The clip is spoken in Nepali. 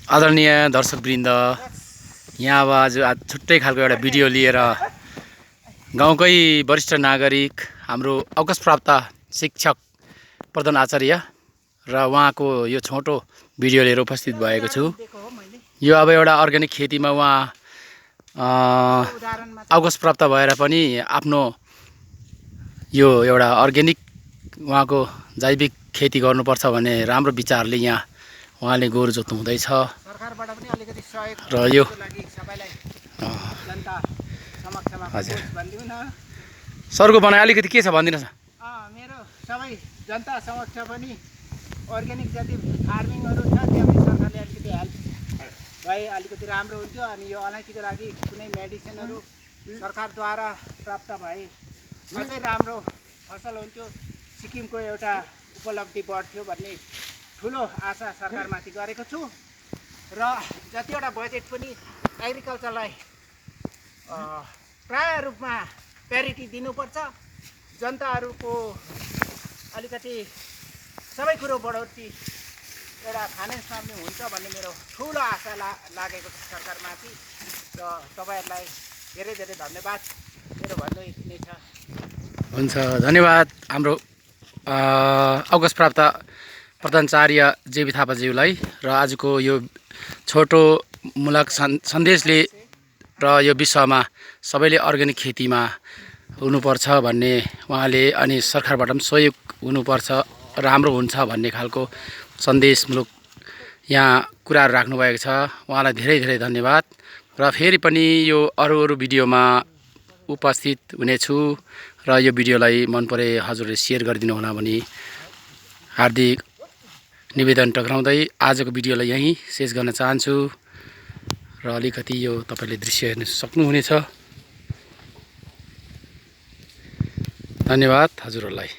आदरणीय दर्शकवृन्द, यहाँ अब आज छुट्टै खालको एउटा भिडियो लिएर गाउँकै वरिष्ठ नागरिक हाम्रो अवकाश प्राप्त शिक्षक प्रधान आचार्य र उहाँको यो छोटो भिडियो लिएर उपस्थित भएको छु। यो अब एउटा अर्ग्यानिक खेतीमा उहाँ अवकाश प्राप्त भएर पनि आफ्नो यो एउटा अर्ग्यानिक उहाँको जैविक खेती गर्नुपर्छ भन्ने राम्रो विचारले यहाँ उहाँले गोरु जोत्नु हुँदैछ सरकारबाट पनि अलिकति सहयोग र यो लागि सबैलाई जनता समक्षमा भनिदिउँ न। सरको बनाइ अलिकति के छ भनिदिनुहोस् न। मेरो सबै जनता समक्ष पनि अर्ग्यानिक जति फार्मिङहरू छ त्यो पनि सरकारले अलिकति हेल्प भए अलिकति राम्रो हुन्थ्यो। अनि यो अलैँचीको लागि कुनै मेडिसिनहरू सरकारद्वारा प्राप्त भए अझै राम्रो फसल हुन्थ्यो, सिक्किमको एउटा उपलब्धि बढ्थ्यो भन्ने ठुलो आशा सरकारमाथि गरेको छु। र जतिवटा बजेट पनि एग्रिकल्चरलाई प्राय रूपमा प्यारिटी दिनुपर्छ, जनताहरूको अलिकति सबै कुरो बढोत्तरी एउटा फाइनेन्समा पनि हुन्छ भन्ने मेरो ठुलो आशा लागेको छ सरकारमाथि। र तपाईँहरूलाई धेरै धेरै धन्यवाद मेरो भन्नु यति नै छ। हुन्छ, धन्यवाद हाम्रो अवकाश प्राप्त प्रधानाचार्य जेबी थापाज्यूलाई र आजको यो छोटो मूलक सन्देशले र यो विश्वमा सबैले अर्ग्यानिक खेतीमा हुनुपर्छ भन्ने उहाँले अनि सरकारबाट पनि सहयोग हुनुपर्छ, राम्रो हुन्छ भन्ने खालको सन्देशमूलक यहाँ कुराहरू राख्नुभएको छ। उहाँलाई धेरै धेरै धन्यवाद। र फेरि पनि यो अरू भिडियोमा उपस्थित हुनेछु र यो भिडियोलाई मन परे हजुरले सेयर गरिदिनु होला भनी हार्दिक निवेदन टक्राउँदै आजको भिडियोलाई यहीँ शेष गर्न चाहन्छु। र अलिकति यो तपाईँले दृश्य हेर्न सक्नुहुनेछ। धन्यवाद हजुरहरूलाई।